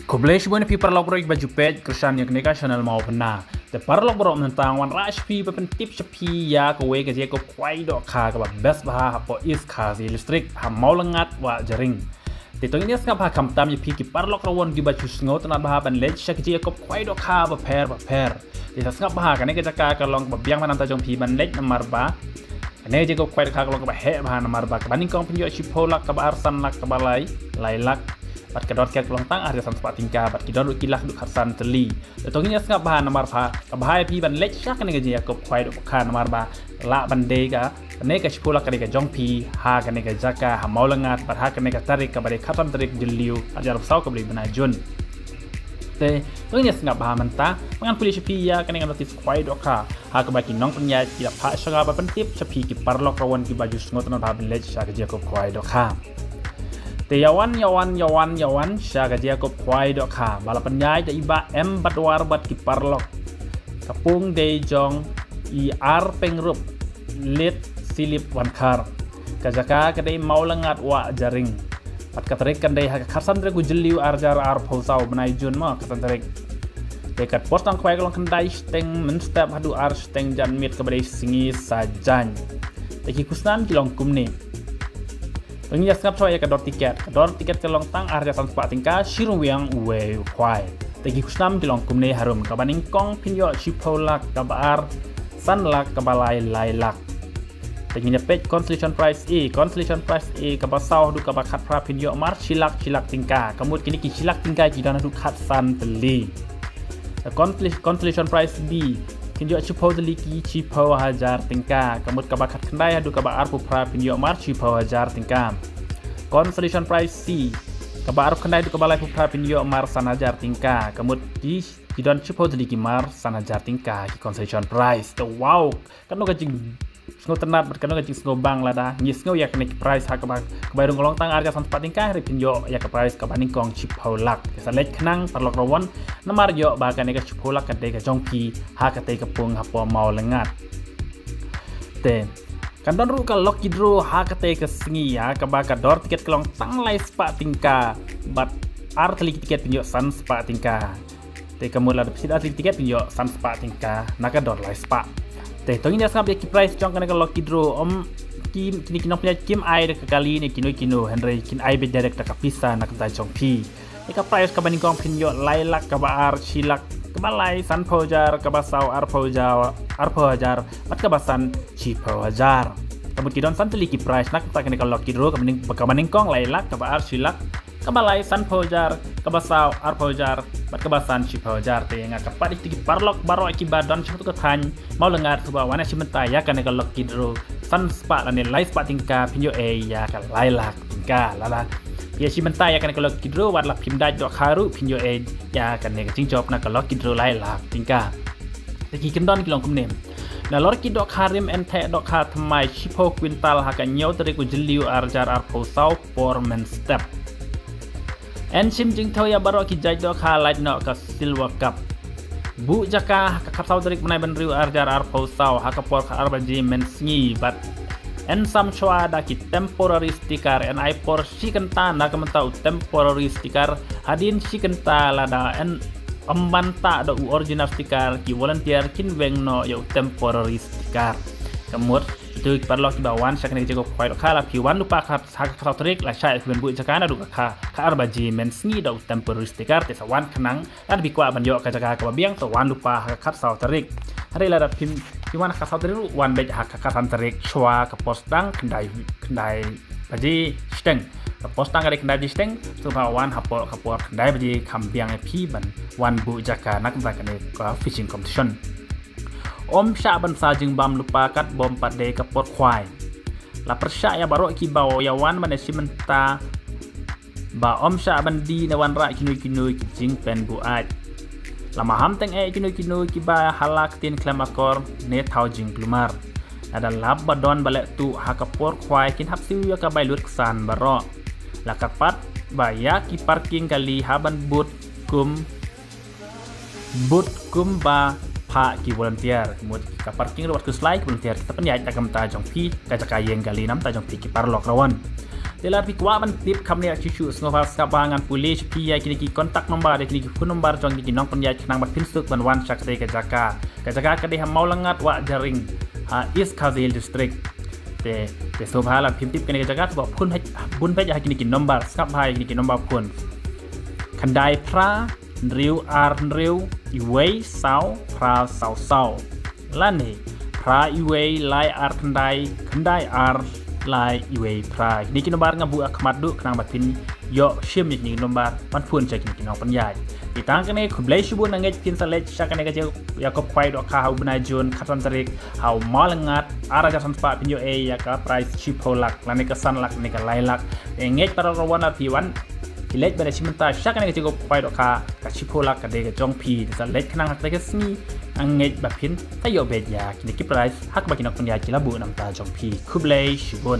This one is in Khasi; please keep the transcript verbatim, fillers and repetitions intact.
Khublei shibun ïa phi paralok baroh kiba ju peit kyrshan ïa kane ka channel Mawphna. Te paralok baroh, mynta nga wanrah sha phi ban pyntip sha phi ïa kawei ka jingïakob khwai dohkha kaba best bha hapoh East Khasi District, ha Mawlyngad Wahjaring. Te to ngin ïa sngap bha khamtam ïa phi ki paralok rawon kiba ju sngewtynnat bha ban leit sha ka jingïakob khwai dohkha bapher bapher. Te sa sngap bha, kane ka jaka ka long kaba biang bha na ka bynta jong phi ban leit namar ba kane ka jingïakob khwai dohkha ka long kaba heh bha namar ba kaba nyngkong phin ïoh shiphew lak, kaba ar san lak, kaba lai lai lak. Bad ka dor tiket ka long tang ar hajar san spah tyngka, bad ki don ruh ki lak haduh khatsan tylli. Te to ngin ïa sngap bha namar ba kaba bha ïa phi ban leit sha kane ka jingïakob khwai dohkha namar ba lah ban die kane ka shiphew lak ka dei ka jong phi ha kane ka jaka ha Mawlyngad, bad ha kane ka tarik kaba dei khatsan tarik Jylliew, ar hajar arphew saw, kaba dei bnai Jun. Te to ngin ïa sngap bha mynta, ba ngan pule sha phi ïa kane ka notis khwai dohkha ha kaba ki nongpynïaid ki la phah sha nga ban pyntip sha phi ki paralok rawon kiba ju sngewtynnat bha ban leit sha ka jingïakob khwai dohkha. Te ïa wan, ïa wan, ïa wan, ïa wan sha ka jingïakob khwai dohkha ba la pynïaid da i Bah M Badwar bad ki paralok. Ka pung dei jong i R Pengrup, Lit Silip Wankhar. Ka jaka ka dei Mawlyngad Wahjaring. Bad ka tarik kan dei ha ka khatsan tarik u Jylliew, ar hajar arphew saw, bnai Jun mo, khatsan tarik. Te ka por sdang khwai ka long khyndai shiteng mynstep haduh ar shiteng janmiet kaba dei sngi Saitjaiñ. Te ki khusnam ki long kumne. To ngin ïa sngap shuwa ïa ka dor tiket. Ka dor tiket ka long tang ar hajar san spah tyngka shi ryngwiang uwei u khwai. Te ki khusnam ki long kumne harum: kaba nyngkong phin ïoh shiphew lak, kaba ar san lak, kaba lai lai lak. Te ngin ïa peit consolation prize A. Consolation prize A, kaba saw haduh kaba khatphra phin ïoh mar shi lak, shi lak tyngka. Ka mut kine ki shi lak tyngka ki don haduh khatsan tylli. Ka consol-, consolation prize B, phin ïoh shiphew tylli ki shiphew hajar tyngka. Ka mut kaba khatkhyndai haduh kaba arphew phra phin ïoh mar shiphew hajar tyngka. Consolation prize C, kaba arphew khyndai haduh kaba laiphew phra phin ïoh mar san hajar tyngka. Ka mut ki, ki don shiphew tylli ki mar san hajar tyngka ki consolation prize. Te wow, kano ka jingsngewtynnat bad kano ka jingsngewbang lada ngi sngew ïa kane ka prize ha kaba, kaba rung ka long tang ar hajar san spah tyngka, hynrei phin ïoh ïa ka prize kaba nyngkong shiphew lak. Te sa leit khnang paralok rawon namar ïoh ba kane ka shiphew lak ka dei ka jong phi ha katei ka pung hapoh Mawlyngad. Te kan don ruh ka lucky draw ha katei ka sngi ïa kaba ka dor tiket ka long tang lai spah tyngka bad ar tylli ki tiket phin ïoh san spah tyngka. Te ka mut lada phi shim ar tylli ki tiket phin ïoh san spah tyngka na ka dor lai spah. Te to ngin ïa sngap ïa ki prize jong kane ka lucky draw. Ym, ki, kine ki nongpynïaid kim ai da ka kali ne kino kino, hynrei kin ai beit direct da ka pisa na ka bynta jong phi. Ïa ka prize kaba nyngkong phin ïoh lai lak, kaba ar shi lak, kaba lai sanphew hajar, kaba saw arphew hajar, arphew hajar, bad kaba san shiphew hajar. Ka mut ki don san tylli ki prize na ka bynta kane ka lucky draw, kaba nyng-, kaba nyngkong lai lak, kaba ar shi lak, kaba lai sanphew hajar, kaba saw arphew hajar, bad kaba san shiphew hajar. Te nga kyrpad ïa ki paralok baroh kiba don sha katu ka thaiñ Mawlyngad, sngewbha wan shim bynta ïa kane ka lucky draw. San spah lane lai spah tyngka phin ïoh ei ïa ka lai lak tyngka. Lada phi ïa shim bynta ïa kane ka lucky draw wat la phim dait dohkha ruh phin ïoh ei ïa kane ka jingjop na ka lucky draw lai lak tyngka. Te ki kyndon ki long kumne. Nalor ki dohkha rim, yn theh dohkha thymmai shiphew kwintal ha ka hynñiew tarik u Jylliew ar hajar arphew saw por mynstep. Yn shim jingthew ïa baroh ki jait dohkha, lait noh ka Silver Cup. Buh jaka ha ka khatsaw tarik bnai Jun ar hajar arphew saw ha ka por khatar baje mynsngi bad yn sam shuwa da ki temporary sticker. Yn ai por shi kynta na ka bynta u temporary sticker. Hadien shi kynta lada yn ym banta da u original sticker, ki volunteer kin weng noh ïa u temporary sticker. Ka mut ïa ki paralok kiba wan sha kane ka jingïakob khwai dohkha, lada phi wan lypa ha ka khatsaw tarik, lashai phi ban buh jaka naduh ka kha, khatar baje mynsngi da u temporary sticker. Te sa wan khnang, lada phi kwah ban ïoh ka jaka kaba biang, sa wan lypa ha ka khatsaw tarik. Hynrei lada phim, phim wan ha ka khatsaw tarik ruh, wan beit ha ka khatsan tarik shuwa ka por sdang khyndai, khyndai baje shiteng. Ka por sdang ka dei khyndai baje shiteng, sngewbha wan hapoh ka por khyndai baje, kham biang ïa phi ban wan buh jaka na ka bynta kane ka fishing competition. Ym shah ban sa jingbam lypa katba ym pat dei ka por khwai. La pyrshah ïa baroh kiba ïa wan ban ïa shim bynta ba ym shah ban die ne wanrah kino kino ki jingpynbuaid. La maham teng eh kino kino kiba ha la ktien khlem akor ne thaw jingkulmar. Lada lap ba don ba leh tuh ha ka por khwai, kin hap siew ïa ka bai lut ksan baroh. La kyrpad ba ïa ki parking kali hap ban bud kum, bud kumba phah ki volunteer. Ka mut ka parking ruh wat khuslai, ki volunteer ki sa pynïaid na ka bynta jong phi, ka jaka ïeng kali na ka bynta jong phi ki paralok rawon. Te lada phi kwah ban tip kham niah shuh shuh, sngewbha sngap bha, ngan pule sha phi ïa kine ki contact number, ïa kine ki phone number jong kine ki nongpynïaid khnang ba phin suk ban wan sha kata ka jaka. Ka jaka ka dei ha Mawlangat, Wahjaring, ha East Khasi Hills District. Te, te sngewbha lada phim tip kane ka jaka, to ba phone bun bha ïa kine ki number, sngap bha ïa kine ki number phone. Khyndai phra, hynriew ar hynriew, iwei saw, phra saw saw. Lane phra iwei, lai ar khyndai, khyndai ar, lai iwei phra. Kine ki number nga buh ha khmat duh khnang ba phin ïoh shim ïa kine ki number ban phone sha kine ki nongpynïaid. Te tang kane, khublei shibun, nga ngeit phin sa leit sha kane ka jaka ïakob khwai dohkha ha u bnai Jun, khatsan tarik, ha u Mawlangat, ar hajar san spah phin ïoh ei ïa ka prize shiphew lak, lane ka san lak, lane ka lai lak. Te nga ngeit para rawan, lada phi wan, phi leit ban ïashim bynta sha kane ka jaka ïakob khwai dohkha, ka shiphew lak ka dei ka jong phi. Te sa leit khnang ha kata ka sngi, nga ngeit ba phin sa ïoh beit ïa kine ki prize ha kaba ki nongpynïaid ki la buh na ka bynta jong phi. Khublei shibun.